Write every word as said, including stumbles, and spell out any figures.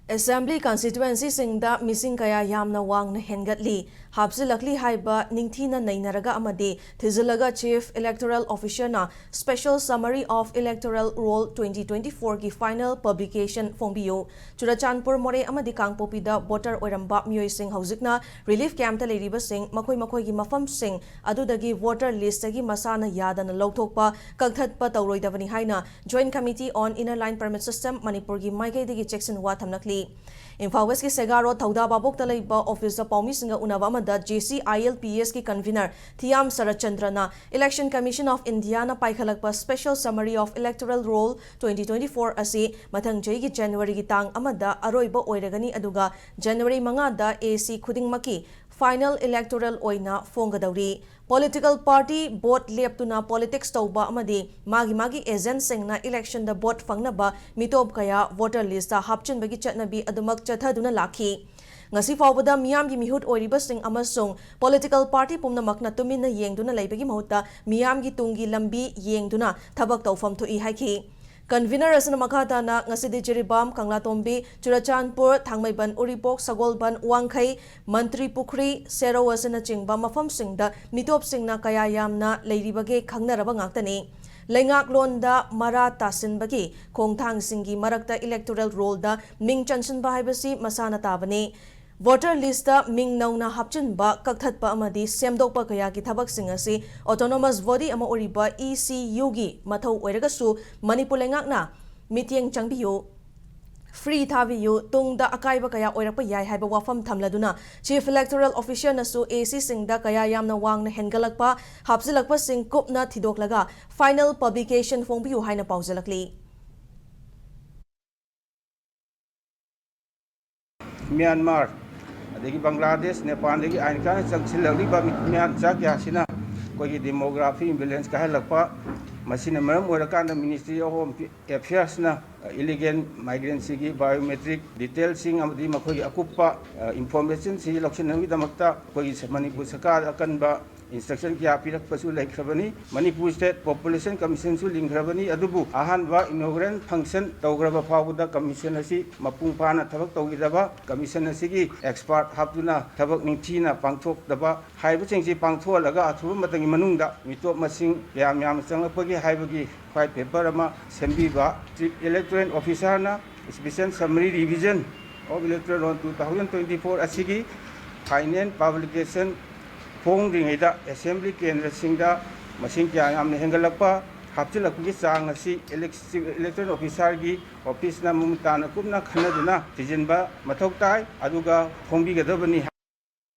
Assembly constituencyꯁꯤꯡꯗ ꯃꯤꯁꯤꯡ ꯀꯌꯥ ꯌꯥꯝꯅ ꯋꯥꯡꯅ ꯍꯦꯟꯒꯠꯂꯤ, ꯍꯥꯞꯆꯤꯜꯂꯛꯂꯤ ꯍꯥꯏꯕ ꯅꯤꯡꯊꯤꯅ ꯅꯩꯅꯔꯒ ꯑꯃꯗꯤ ꯊꯤꯖꯤꯜꯂꯒ Chief Electoral Officerꯅ Special Summary of Electoral Roll twenty twenty-fourꯒꯤ final publication ꯐꯣꯡꯕꯤꯌꯨ꯫ Churachandpur, ꯃꯣꯔꯦ ꯑꯃꯗꯤ ꯀꯥꯡꯄꯣꯛꯄꯤꯗ voter ꯑꯣꯏꯔꯝꯕ ꯃꯤꯑꯣꯏꯁꯤꯡ ꯍꯧꯖꯤꯛꯅ relief campꯇ ꯂꯩꯔꯤꯕꯁꯤꯡ ꯃꯈꯣꯏ ꯃꯈꯣꯏꯒꯤ ꯃꯐꯝꯁꯤꯡ ꯑꯗꯨꯗꯒꯤ voter listꯇꯒꯤ ꯃꯁꯥꯅ ꯌꯥꯗꯅ ꯂꯧꯊꯣꯛꯄ, ꯀꯛꯊꯠꯄ ꯇꯧꯔꯣꯏꯗꯕꯅꯤ ꯍꯥꯏꯅ Joint Committee on Inner Line Permit System ꯃꯅꯤꯄꯨꯔꯒꯤ ꯃꯥꯏꯀꯩꯗꯒꯤ ꯆꯦꯛꯁꯤꯟꯋꯥ ꯊꯝꯂꯛꯂꯤ꯫ ꯏꯝꯐꯥꯜ Westꯀꯤ ꯁꯦꯒꯥꯔꯣꯗ ꯊꯧꯗꯥ ꯚꯥꯕꯣꯛꯇ ꯂꯩꯕ officeꯇ ꯄꯥꯎꯃꯤꯁꯤꯡꯒ ꯎꯅꯕ ꯑꯃꯗ JCILPSꯀꯤ convener Thiyam ꯁꯔꯠꯆꯟꯗ꯭ꯔꯅ Election Commission of Indiaꯅ ꯄꯥꯏꯈꯠꯂꯛꯄ Special Summary of Electoral Roll twenty twenty-four ꯑꯁꯤ ꯃꯊꯪ ꯆꯍꯤꯒꯤ Januaryꯒꯤ ꯇꯥꯡ ꯑꯃꯗ ꯑꯔꯣꯏꯕ ꯑꯣꯏꯔꯒꯅꯤ, ꯑꯗꯨꯒ January ꯃꯉꯥꯗ AC ꯈꯨꯗꯤꯡꯃꯛꯀꯤ final electoral ꯑꯣꯏꯅ ꯐꯣꯡꯒꯗꯧꯔꯤ꯫ Political party vote ꯂꯦꯞꯇꯨꯅ politics ꯇꯧꯕ ꯑꯃꯗꯤ ꯃꯥꯒꯤ ꯃꯥꯒꯤ agentꯁꯤꯡꯅ electionꯗ vote ꯐꯪꯅꯕ ꯃꯤꯇꯣꯞ ꯀꯌꯥ voter listꯇ ꯍꯥꯞꯆꯤꯟꯕꯒꯤ ꯆꯠꯅꯕꯤ ꯑꯗꯨꯃꯛ ꯆꯠꯊꯗꯨꯅ ꯂꯥꯛꯈꯤ꯫ ꯉꯁꯤ ꯐꯥꯎꯕꯗ ꯃꯤꯌꯥꯝꯒꯤ ꯃꯤꯍꯨꯠ ꯑꯣꯏꯔꯤꯕꯁꯤꯡ ꯑꯃꯁꯨꯡ political party ꯄꯨꯝꯅꯃꯛꯅ ꯇꯨꯃꯤꯟꯅ ꯌꯦꯡꯗꯨꯅ ꯂꯩꯕꯒꯤ ꯃꯍꯨꯠꯇ ꯃꯤꯌꯥꯝꯒꯤ ꯇꯨꯡꯒꯤ ꯂꯝꯕꯤ ꯌꯦꯡꯗꯨꯅ ꯊꯕꯛ ꯇꯧꯐꯝ ꯊꯣꯛꯏ ꯍꯥꯏꯈꯤ꯫ Convener ꯑꯁꯤꯅ ꯃꯈꯥ ꯇꯥꯅ ꯉꯁꯤꯗꯤ ꯖꯤꯔꯤꯕꯥꯝ, ꯀꯪꯂꯥꯇꯣꯝꯕꯤ, ꯆꯨꯔꯆꯥꯟꯄꯨꯔ, ꯊꯥꯡꯃꯩꯕꯟ, ꯎꯔꯤꯄꯣꯛ, ꯁꯒꯣꯜꯕꯟ, ꯋꯥꯡꯈꯩ, ꯃꯟꯇ꯭ꯔꯤ ꯄꯨꯈ꯭ꯔꯤ, ꯁꯦꯔꯧ ꯑꯁꯤꯅꯆꯤꯡꯕ ꯃꯐꯝꯁꯤꯡꯗ ꯃꯤꯇꯣꯞꯁꯤꯡꯅ ꯀꯌꯥ ꯌꯥꯝꯅ ꯂꯩꯔꯤꯕꯒꯦ ꯈꯪꯅꯔꯕ ꯉꯥꯛꯇꯅꯤ꯫ ꯂꯩꯉꯥꯛꯂꯣꯟꯗ ꯃꯔꯥ ꯇꯥꯁꯤꯟꯕꯒꯤ ꯈꯣꯡꯊꯥꯡꯁꯤꯡꯒꯤ ꯃꯔꯛꯇ electoral rollꯗ ꯃꯤꯡ ꯆꯟꯁꯤꯟꯕ ꯍꯥꯏꯕꯁꯤ ꯃꯁꯥꯅ ꯇꯥꯕꯅꯤ꯫ Voter listꯇ ꯃꯤꯡ ꯅꯧꯅ ꯍꯥꯞꯆꯤꯟꯕ, ꯀꯛꯊꯠꯄ ꯑꯃꯗꯤ ꯁꯦꯝꯗꯣꯛꯄ ꯀꯌꯥꯒꯤ ꯊꯕꯛꯁꯤꯡ ꯑꯁꯤ autonomous body ꯑꯃ ꯑꯣꯏꯔꯤꯕ ECUꯒꯤ ꯃꯊꯧ ꯑꯣꯏꯔꯒꯁꯨ ꯃꯅꯤꯄꯨꯔ ꯂꯩꯉꯥꯛꯅ ꯃꯤꯠꯌꯦꯡ ꯆꯪꯕꯤꯌꯨ, free ꯊꯥꯕꯤꯌꯨ, ꯇꯨꯡꯗ ꯑꯀꯥꯏꯕ ꯀꯌꯥ ꯑꯣꯏꯔꯛꯄ ꯌꯥꯏ ꯍꯥꯏꯕ ꯋꯥꯐꯝ ꯊꯝꯂꯗꯨꯅ Chief Electoral Officerꯅꯁꯨ ACꯁꯤꯡꯗ ꯀꯌꯥ ꯌꯥꯝꯅ ꯋꯥꯡꯅ ꯍꯦꯟꯒꯠꯂꯛꯄ, ꯍꯥꯞꯆꯤꯜꯂꯛꯄꯁꯤꯡ ꯀꯨꯞꯅ ꯊꯤꯗꯣꯛꯂꯒ final publication ꯐꯣꯡꯕꯤꯌꯨ ꯍꯥꯏꯅ ꯄꯥꯎꯖꯦꯜꯂꯛꯂꯤ꯫ ꯃ꯭ꯌꯥꯟꯃꯥꯔ, ꯑꯗꯒꯤ ꯕꯪꯒ꯭ꯂꯥꯗꯦꯁ, ꯅꯦꯄꯥꯜꯗꯒꯤ ꯑꯥꯏꯟ ꯀꯥꯏꯅ ꯆꯪꯁꯤꯜꯂꯛꯂꯤꯕ ꯃꯤꯌꯥꯟꯆꯥ ꯀꯌꯥꯁꯤꯅ ꯑꯩꯈꯣꯏꯒꯤ demography imbalance ꯀꯥꯏꯍꯜꯂꯛꯄ, ꯃꯁꯤꯅ ꯃꯔꯝ ꯑꯣꯏꯔꯀꯥꯟꯗ Ministry of Home Affairsꯅ illegal migrantꯁꯤꯒꯤ biometric detailꯁꯤꯡ ꯑꯃꯗꯤ ꯃꯈꯣꯏꯒꯤ ꯑꯀꯨꯞꯄ informationꯁꯤ ꯂꯧꯁꯤꯟꯅꯕꯒꯤꯗꯃꯛꯇ ꯑꯩꯈꯣꯏꯒꯤ ꯃꯅꯤꯄꯨꯔ ꯁꯔꯀꯥꯔꯗ ꯑꯀꯟꯕ instruction ꯀꯌꯥ ꯄꯤꯔꯛꯄꯁꯨ ꯂꯩꯈ꯭ꯔꯕꯅꯤ꯫ ꯃꯅꯤꯄꯨꯔ State Population Commission ꯁꯨ ꯂꯤꯡꯈ꯭ꯔꯕꯅꯤ, ꯑꯗꯨꯕꯨ ꯑꯍꯥꯟꯕ inaugural function ꯇꯧꯈ꯭ꯔꯕ ꯐꯥꯎꯕꯗ commission ꯑꯁꯤ ꯃꯄꯨꯡ ꯐꯥꯅ ꯊꯕꯛ ꯇꯧꯈꯤꯗꯕ, commission ꯑꯁꯤꯒꯤ expert ꯍꯥꯞꯇꯨꯅ ꯊꯕꯛ ꯅꯤꯡꯊꯤꯅ ꯄꯥꯡꯊꯣꯛꯇꯕ ꯍꯥꯏꯕꯁꯤꯡꯁꯤ ꯄꯥꯡꯊꯣꯛꯍꯜꯂꯒ ꯑꯊꯨꯕ ꯃꯇꯝꯒꯤ ꯃꯅꯨꯡꯗ ꯃꯤꯇꯣꯞ ꯃꯁꯤꯡ ꯀꯌꯥꯝ ꯌꯥꯝꯅ ꯆꯪꯂꯛꯄꯒꯦ ꯍꯥꯏꯕꯒꯤ white paper ꯑꯃ ꯁꯦꯝꯕꯤꯕ꯫ Chief Electoral Officer ꯅ Special Summary Revision of Electoral Roll two thousand twenty-four ꯑꯁꯤꯒꯤ final publication ꯐꯣꯡꯗ꯭ꯔꯤꯉꯩꯗ assembly ꯀꯦꯟꯗ꯭ꯔꯁꯤꯡꯗ ꯃꯁꯤꯡ ꯀꯌꯥ ꯌꯥꯝꯅ ꯍꯦꯟꯒꯠꯂꯛꯄ, ꯍꯥꯞꯆꯤꯜꯂꯛꯄꯒꯤ ꯆꯥꯡ ꯑꯁꯤ elec-, Chief Electoral Officer ꯒꯤ office ꯅ ꯃꯃꯨꯠ ꯇꯥꯅ ꯀꯨꯞꯅ ꯈꯟꯅꯗꯨꯅ ꯊꯤꯖꯤꯟꯕ ꯃꯊꯧ ꯇꯥꯏ, ꯑꯗꯨꯒ ꯐꯣꯡꯕꯤꯒꯗꯕꯅꯤ꯫